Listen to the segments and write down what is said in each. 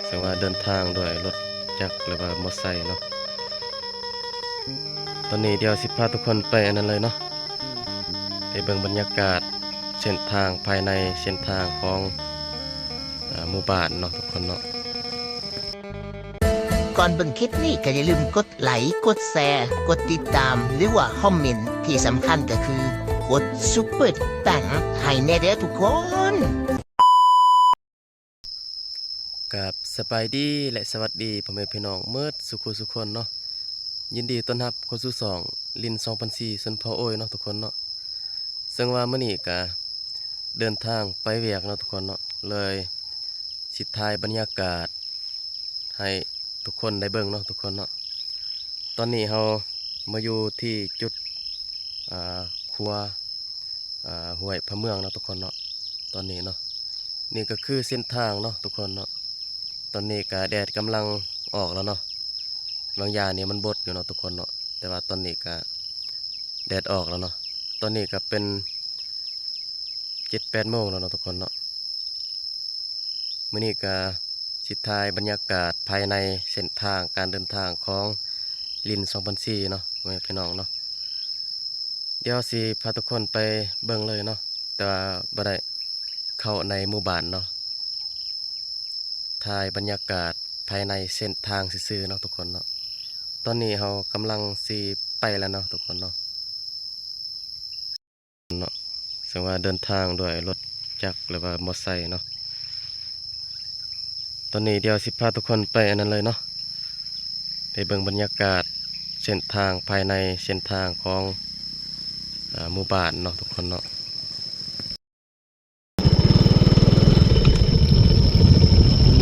ເຊິ່ງວ່າເດີນທາງດ້ວຍລົດຈັກ ຫຼືວ່າມໍໄຊເນາະ. ຕອນນີ້ດຽວຊິພາທຸກຄົນໄປອັນນັ້ນເລີຍເນາະ, ໄປເບິ່ງບັນຍາກາດເສັ້ນທາງພາຍໃນເສັ້ນທາງຂອງ ອາ ໝູ່ບ້ານເນາະທຸກຄົນເນາະ. ກ່ອນເບິ່ງຄລິບນີ້ກໍຢ່າລືມກົດໄລ, ກົດແຊ, ກົດຕິດຕາມ ຫຼືວ່າຄອມເມັນ, ທີ່ສຳຄັນກໍຄືກົດຊຸບເປີແຕັງໃຫ້ແດ່ເດີທຸກຄົນ. ກາບສະບາຍດີ ແລະ ສະຫວັດດີພໍ່ແມ່ພີ່ນ້ອງໝົດສູ່ຄູ່ສູ່ຄົນເນາະ. ຍິນດີຕ້ອນຮັບເຂົ້າສູ່ຊ່ອງລິນສອງພັນສີ່ຊົນເຜົ່າໂອຍເນາະທຸກຄົນເນາະ. ເຊິ່ງວ່າມື້ນີ້ກະເດີນທາງໄປວຽກເນາະທຸກຄົນເນາະ, ເລີຍຊິຖ່າຍບັນຍາກາດໃຫ້ທຸກຄົນໄດ້ເບິ່ງເນາະທຸກຄົນເນາະ. ຕອນນີ້ເຮົາມາຢູ່ທີ່ຈຸດ ອາ ຂົວ ອາ ຫ້ວຍພະເມືອງເນາະທຸກຄົນເນາະ. ຕອນນີ້ເນາະ ນີ້ກໍຄືເສັ້ນທາງເນາະທຸກຄົນເນາະ. ຕອນນີ້ກະແດດກຳລັງອອກແລ້ວເນາະ, ບາງຢ່າງນີ້ມັນບົດຢູ່ເນາະທຸກຄົນເນາະ, ແຕ່ວ່າຕອນນີ້ກະແດດອອກແລ້ວເນາະ. ຕອນນີ້ກະເປັນເຈັດແປດໂມງແລ້ວເນາະທຸກຄົນເນາະ. ມື້ນີ້ກະຊິຖ່າຍບັນຍາກາດພາຍໃນເສັ້ນທາງການເດີນທາງຂອງລິນສອງພັນສີ່ເນາະ ພໍ່ແມ່ພີ່ນ້ອງເນາະ. ດຽວຊິພາທຸກຄົນໄປເບິ່ງເລີຍເນາະ, ແຕ່ວ່າບໍ່ໄດ້ເຂົ້າໃນໝູ່ບ້ານເນາະ, ຖ່າຍບັນຍາກາດພາຍໃນເສັ້ນທາງຊື່ໆເນາະທຸກຄົນເນາະ. ຕອນນີ້ເຮົາກຳລັງຊິໄປແລ້ວເນາະທຸກຄົນເນາະ. ເນາະ ເຊິ່ງວ່າເດີນທາງດ້ວຍລົດຈັກ ຫຼືວ່າມໍໄຊເນາະ. ຕອນນີ້ດຽວຊິພາທຸກຄົນໄປອັນນັ້ນເລີຍເນາະ, ໄປເບິ່ງບັນຍາກາດເສັ້ນທາງພາຍໃນເສັ້ນທາງຂອງ ອາ ໝູ່ບ້ານເນາະທຸກຄົນເນາະ.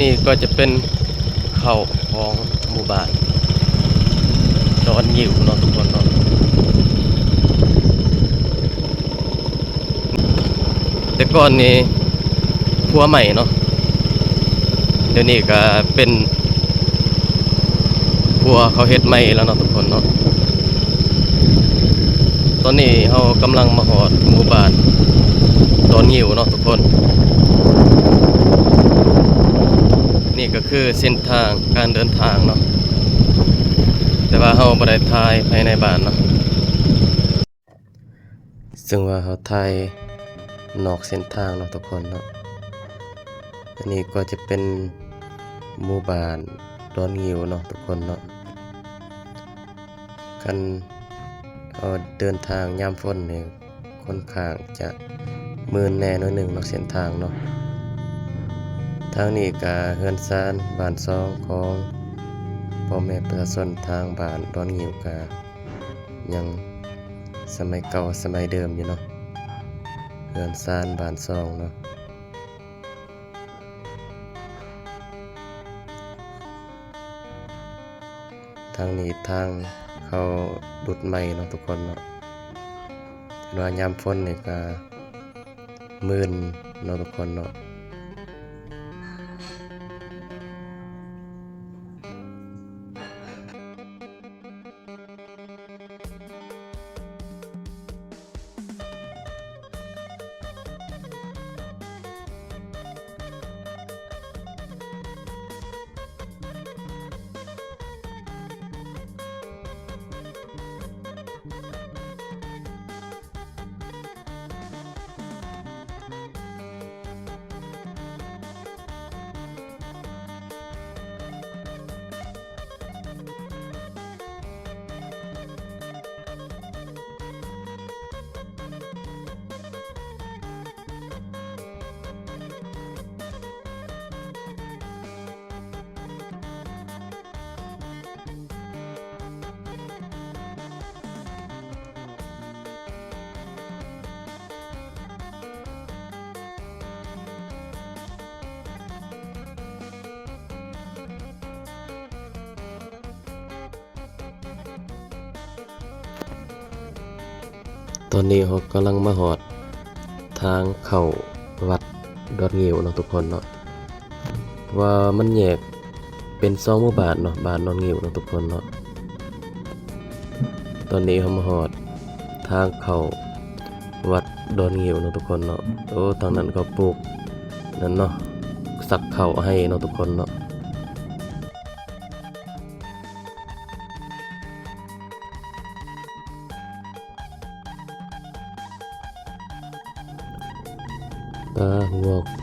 ນີ້ກໍຈະເປັນເຂົ້າຂອງໝູ່ບ້ານດອນງິ້ວເນາະທຸກຄົນເນາະ. ແຕ່ກ່ອນນີ້ຂົວໄມ້ເນາະ, ດຽວນີ້ກະເປັນ ຂົວເຂົາເຮັດໃໝ່ແລ້ວເນາະທຸກຄົນເນາະ. ຕອນນີ້ເຮົາກຳລັງມາຮອດໝູ່ບ້ານດອນງິ້ວເນາະທຸກຄົນ. ນີ້ກໍຄືເສັ້ນທາງການເດີນທາງເນາະ, ແຕ່ວ່າເຮົາບໍ່ໄດ້ຖ່າຍພາຍໃນບ້ານເນາະ. ເຊິ່ງວ່າເຮົາຖ່າຍນອກເສັ້ນທາງເນາະທຸກຄົນເນາະ. ອັນນີ້ກໍຈະເປັນໝູ່ບ້ານດອນງິ້ວເນາະທຸກຄົນເນາະ. ຄັນເຮົາເດີນທາງຍາມຝົນນີ້ ຂ້ອນຂ້າງຈະມື່ນແດ່ໜ້ອຍໜຶ່ງເນາະ ເສັ້ນທາງເນາະ. ທາງນີ້ກະເຮືອນຊານບ້ານຊ່ອງຂອງພໍ່ແມ່ປະຊາຊົນທາງບ້ານດອນງິ້ວ ກະຍັງສະໄໝເກົ່າສະໄໝເດີມຢູ່ເນາະ, ເຮືອນຊານບ້ານຊ່ອງເນາະ. ທາງນີ້ທາງເຂົ້າດຸດໃໝ່ເນາະທຸກຄົນເນາະ. ຄັນວ່າຍາມຝົນນີ້ກະມື່ນເນາະທຸກຄົນເນາະ. ຕອນນີ້ເຮົາກຳລັງມາຮອດທາງເຂົ້າວັດດອນງິ້ວເນາະທຸກຄົນເນາະ, ວ່າມັນແຍກເປັນສອງໝູ່ບ້ານເນາະ, ບ້ານດອນງິ້ວເນາະທຸກຄົນເນາະ. ຕອນນີ້ເຮົາມາຮອດທາງເຂົ້າ ວັດດອນງິ້ວເນາະທຸກຄົນເນາະ. ໂອ້ ທາງນັ້ນເຂົາປູກນັ້ນເນາະ, ສັກເຂົ້າໃຫ້ເນາະທຸກຄົນເນາະ.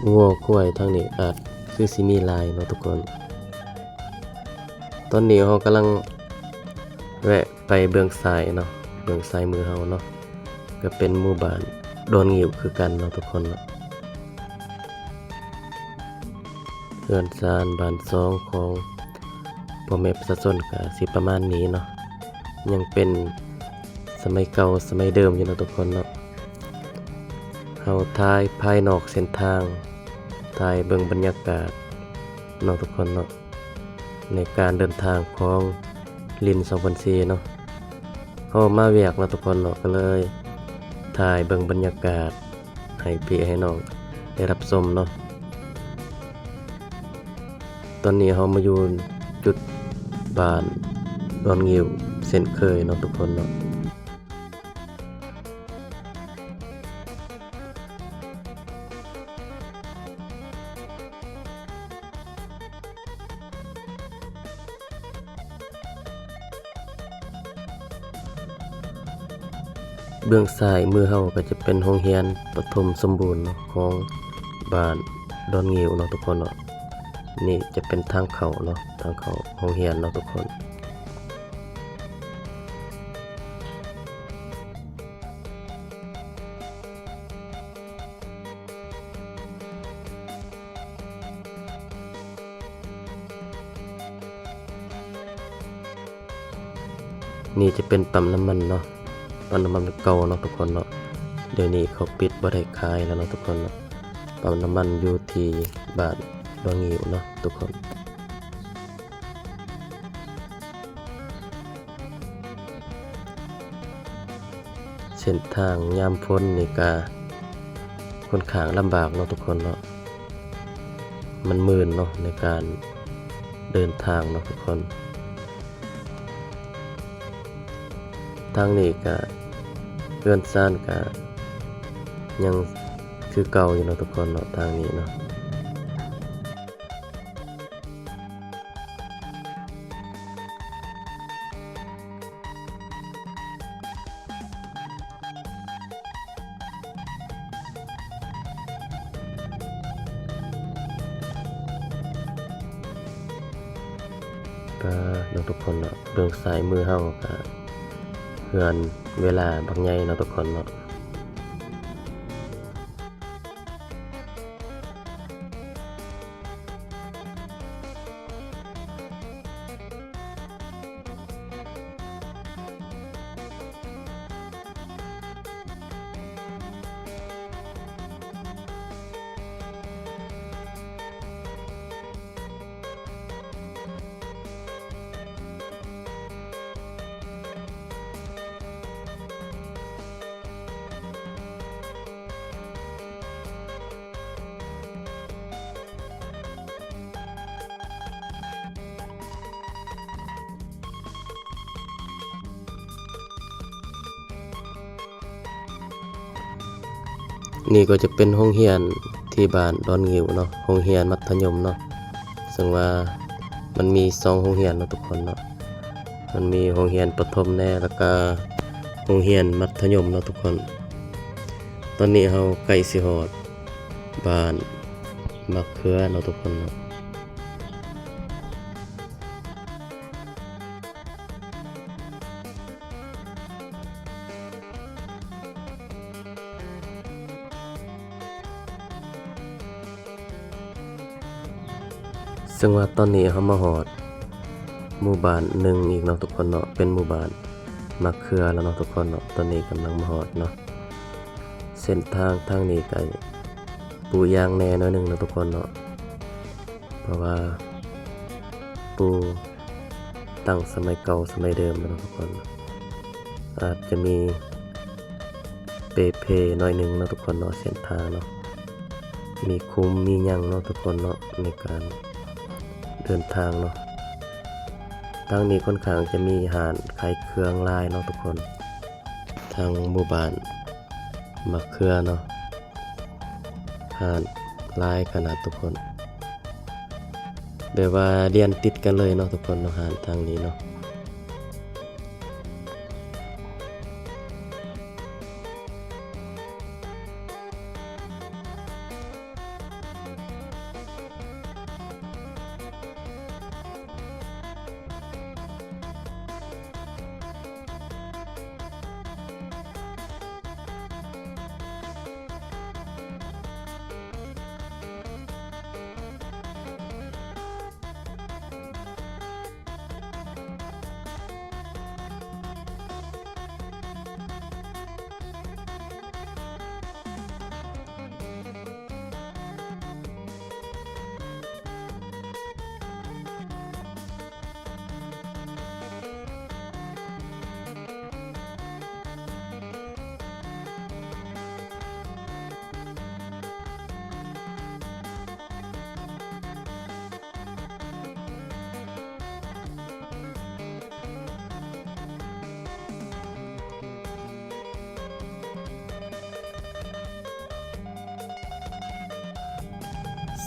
ງົວຄວາຍທາງນີ້ອາດຄືຊິມີຫຼາຍເນາະທຸກຄົນ. ຕອນນີ້ເຮົາກຳລັງແວະໄປເບື້ອງຊ້າຍເນາະ, ເບື້ອງຊ້າຍມືເຮົາເນາະ ກໍເປັນໝູ່ບ້ານດອນງິ້ວຄືກັນເນາະທຸກຄົນເນາະ. ເຮືອນຊານບ້ານຊ່ອງຂອງພໍ່ແມ່ປະຊາຊົນກໍຊິປະມານນີ້ເນາະ, ຍັງເປັນສະໄໝເກົ່າສະໄໝເດີມຢູ່ເນາະທຸກຄົນເນາະ. ເຮົາຖ່າຍພາຍນອກເສັ້ນທາງ, ຖ່າຍເບິ່ງບັນຍາກາດເນາະທຸກຄົນເນາະ. ໃນການເດີນທາງຂອງລິນສອງພັນສີ່ເນາະ, ເຮົາມາວຽກເນາະທຸກຄົນເນາະ, ກໍເລີຍຖ່າຍເບິ່ງບັນຍາກາດໃຫ້ພີ່ໃຫ້ນ້ອງໄດ້ຮັບຊົມເນາະ. ຕອນນີ້ເຮົາມາຢູ່ຈຸດບ້ານດອນງິ້ວເຊັ່ນເຄີຍເນາະທຸກຄົນເນາະ. ເບື້ອງຊ້າຍມືເຮົາກໍຈະເປັນໂຮງຮຽນປະຖົມສົມບູນເນາະ ຂອງບ້ານດອນງິ້ວເນາະທຸກຄົນເນາະ. ນີ້ຈະເປັນທາງເຂົ້າເນາະ, ທາງເຂົ້າໂຮງຮຽນເນາະທຸກຄົນ. ນີ້ຈະເປັນປ້ຳນ້ຳມັນເນາະ, ປ້ຳນ້ຳມັນເກົ່າເນາະທຸກຄົນເນາະ. ດຽວນີ້ເຂົາປິດບໍ່ໄດ້ຂາຍແລ້ວເນາະທຸກຄົນເນາະ. ປ້ຳນ້ຳມັນຢູ່ທີ່ບ້ານດອນງິ້ວເນາະທຸກຄົນ. ເສັ້ນທາງຍາມຝົນນີ້ກະຄ່ອນຂ້າງລຳບາກເນາະທຸກຄົນເນາະ, ມັນມື່ນເນາະໃນການເດີນທາງເນາະທຸກຄົນ. ທາງນີ້ກະເຮືອນຊານກະຍັງຄືເກົ່າຢູ່ເນາະທຸກຄົນເນາະ, ທາງນີ້ເນາະ. ກະເນາະທຸກຄົນເນາະ, ເບື້ອງຊ້າຍມືເຮົາກະເຮືອນເວລາບັກໃຫຍ່ເນາະທຸກຄົນເນາະ. ນີ້ກໍຈະເປັນໂຮງຮຽນທີ່ບ້ານດອນງິ້ວເນາະ, ໂຮງຮຽນມັດທະຍົມເນາະ. ເຊິ່ງວ່າມັນມີສອງໂຮງຮຽນເນາະທຸກຄົນເນາະ, ມັນມີໂຮງຮຽນປະຖົມແດ່ ແລ້ວກະໂຮງຮຽນມັດທະຍົມເນາະທຸກຄົນ. ຕອນນີ້ເຮົາໃກ້ຊິຮອດ ບ້ານໝາກເຂືອເນາະທຸກຄົນເນາະ. ເຊິ່ງວ່າຕອນນີ້ເຮົາມາຮອດໝູ່ບ້ານໜຶ່ງອີກເນາະທຸກຄົນເນາະ, ເປັນໝູ່ບ້ານໝາກເຂືອແລ້ວເນາະທຸກຄົນເນາະ. ຕອນນີ້ກຳລັງມາຮອດເນາະ. ເສັ້ນທາງທາງນີ້ກໍປູຢາງແດ່ໜ້ອຍໜຶ່ງເນາະທຸກຄົນເນາະ, ເພາະວ່າປູຕັ້ງສະໄໝເກົ່າສະໄໝເດີມເນາະທຸກຄົນ. ອາດຈະມີເປ່ເພໜ້ອຍໜຶ່ງເນາະທຸກຄົນເນາະ, ເສັ້ນທາງເນາະ ມີຂຸມມີຫຍັງເນາະທຸກຄົນເນາະ ໃນການເດີນທາງເນາະ. ທາງນີ້ຄ່ອນຂ້າງຈະມີຮ້ານຂາຍເຄື່ອງຫຼາຍເນາະທຸກຄົນ. ທາງໝູ່ບ້ານໝາກເຂືອເນາະ, ຮ້ານຫຼາຍຂະໜາດທຸກຄົນ, ແບບວ່າລຽນຕິດກັນເລີຍເນາະທຸກຄົນເນາະ, ຮ້ານທາງນີ້ເນາະ.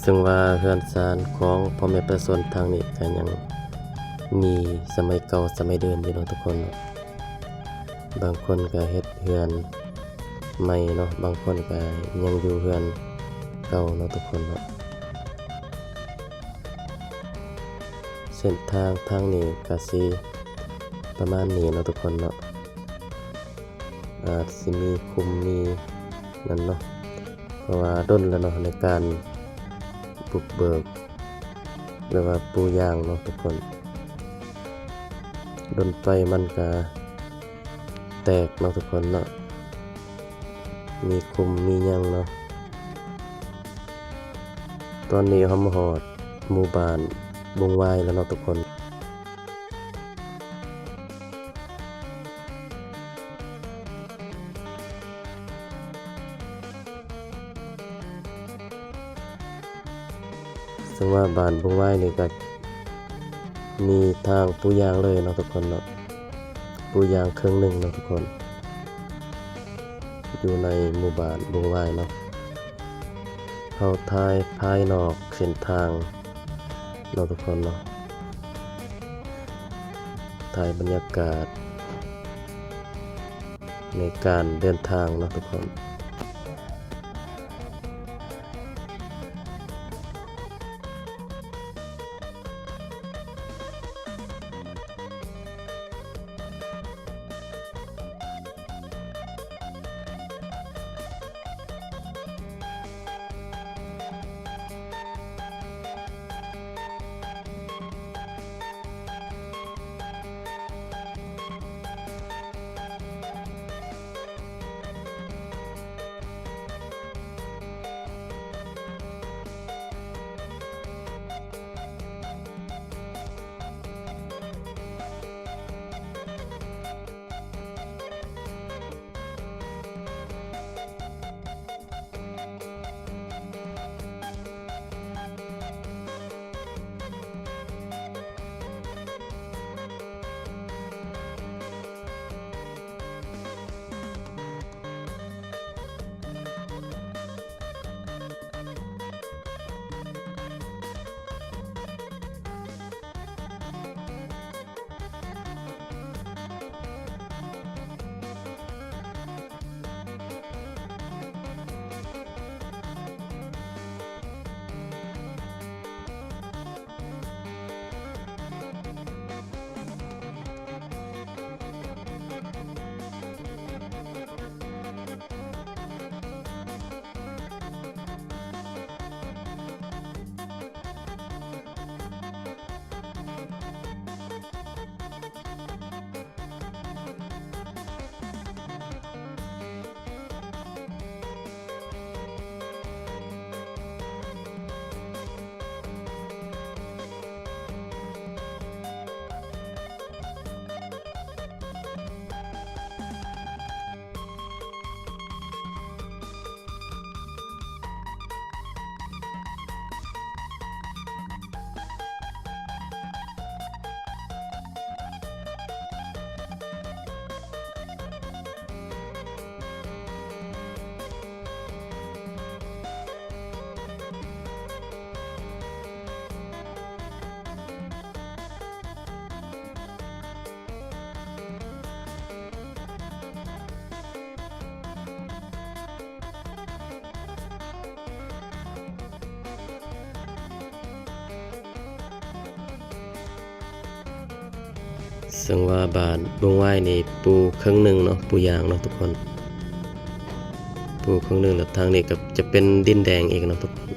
ເຊິ່ງວ່າເຮືອນຊານຂອງພໍ່ແມ່ປະຊາຊົນທາງນີ້ກໍຍັງມີສະໄໝເກົ່າສະໄໝເດີມຢູ່ເນາະທຸກຄົນເນາະ. ບາງຄົນກໍເຮັດເຮືອນໃໝ່ເນາະ, ບາງຄົນກໍຍັງຢູ່ເຮືອນເກົ່າເນາະທຸກຄົນເນາະ. ເສັ້ນທາງທາງນີ້ກໍຊິປະມານນີ້ເນາະທຸກຄົນເນາະ. ອາດຊິມີຂຸມມີນັ້ນເນາະ ເພາະວ່າດົນແລ້ວເນາະ ໃນການບຸກເບີກ ຫຼືວ່າປູຢາງເນາະທຸກຄົນ. ດົນໄປມັນກະແຕກເນາະທຸກຄົນເນາະ, ມີຂຸມມີຫຍັງເນາະ. ຕອນນີ້ເຮົາມາຮອດໝູ່ບ້ານບຸງຫວາຍແລ້ວເນາະທຸກຄົນ. ເຊິ່ງວ່າບ້ານບຸງຫວາຍນີ້ກໍມີທາງປູຢາງເລີຍເນາະທຸກຄົນເນາະ, ປູຢາງເຄິ່ງໜຶ່ງເນາະທຸກຄົນ ຢູ່ໃນໝູ່ບ້ານບຸງຫວາຍເນາະ. ເຮົາຖ່າຍພາຍນອກເສັ້ນທາງເນາະທຸກຄົນເນາະ, ຖ່າຍບັນຍາກາດໃນການເດີນທາງເນາະທຸກຄົນ. ເຊິ່ງວ່າບ້ານບຸງຫວາຍນີ້ປູເຄິ່ງໜຶ່ງເນາະ, ປູຢາງເນາະທຸກຄົນ, ປູເຄິ່ງໜຶ່ງ ແລ້ວທາງນີ້ກໍຈະເປັນດິນແດງອີກເນາະທຸກຄົນ.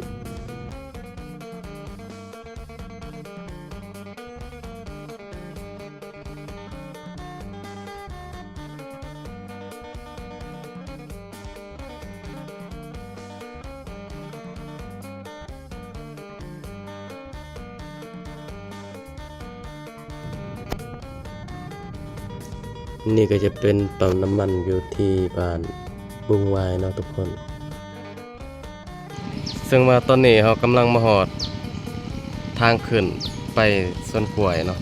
ນີ້ກໍຈະເປັນປ້ຳນ້ຳມັນຢູ່ທີ່ບ້ານບຸງຫວາຍເນາະທຸກຄົນ. ເຊິ່ງວ່າຕອນນີ້ເຮົາກຳລັງມາຮອດທາງຂຶ້ນໄປສວນກ້ວຍເນາະ,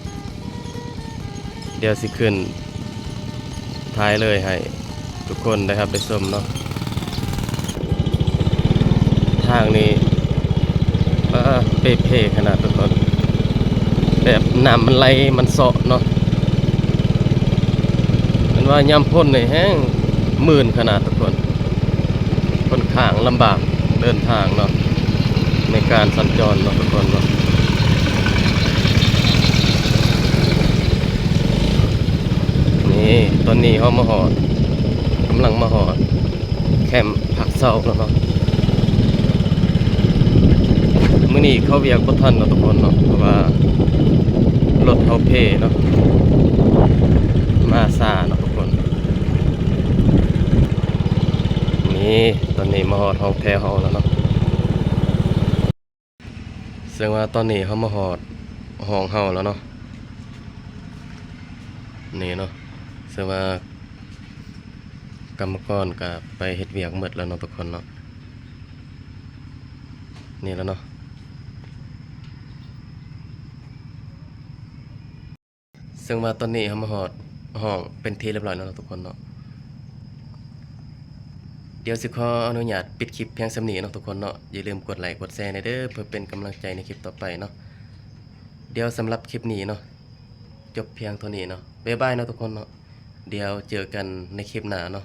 ດຽວຊິຂຶ້ນຖ່າຍເລີຍໃຫ້ທຸກຄົນໄດ້ຮັບໄດ້ຊົມເນາະ. ທາງນີ້ ເອີ ເປ່ເພຂະໜາດທຸກຄົນ ແບບນ້ຳມັນໄຫຼມັນເຊາະເນາະ. ແມ່ນວ່າຍາມຝົນນີ້ແຮງມື່ນຂະໜາດທຸກຄົນ ຂ້ອນຂ້າງລຳບາກເດີນທາງເນາະ ໃນການສັນຈອນເນາະທຸກຄົນເນາະ. ນີ້ ຕອນນີ້ເຮົາມາຮອດ ກຳລັງມາຮອດ ແຄມພັກເຊົາແລ້ວເນາະ. ມື້ນີ້ເຂົ້າວຽກບໍ່ທັນເນາະທຸກຄົນເນາະ ເພາະວ່າລົດເຮົາເພເນາະ ມາຊ້າເນາະທຸກຄົນ. ນີ້ ຕອນນີ້ມາຮອດຫ້ອງແຖວເຮົາແລ້ວເນາະ. ເຊິ່ງວ່າຕອນນີ້ເຮົາມາຮອດຫ້ອງເຮົາແລ້ວເນາະ ນີ້ເນາະ. ເຊິ່ງວ່າກຳມະກອນກະໄປເຮັດວຽກໝົດແລ້ວເນາະທຸກຄົນເນາະ ນີ້ແຫຼະເນາະ. ເຊິ່ງວ່າຕອນນີ້ເຮົາມາຮອດຫ້ອງເປັນທີ່ຮຽບຮ້ອຍແລ້ວເນາະທຸກຄົນເນາະ. ດຽວຊິຂໍອະນຸຍາດປິດຄລິບພຽງສ່ຳນີ້ເນາະທຸກຄົນເນາະ. ຢ່າລືມກົດໄລກົດແຊແດ່ເດີ ເພື່ອເປັນກຳລັງໃຈໃນຄລິບຕໍ່ໄປເນາະ. ດຽວສຳລັບຄລິບນີ້ເນາະ ຈົບພຽງເທົ່ານີ້ເນາະ. ບາຍບາຍເນາະທຸກຄົນເນາະ. ດຽວເຈີກັນໃນຄລິບໜ້າເນາະ.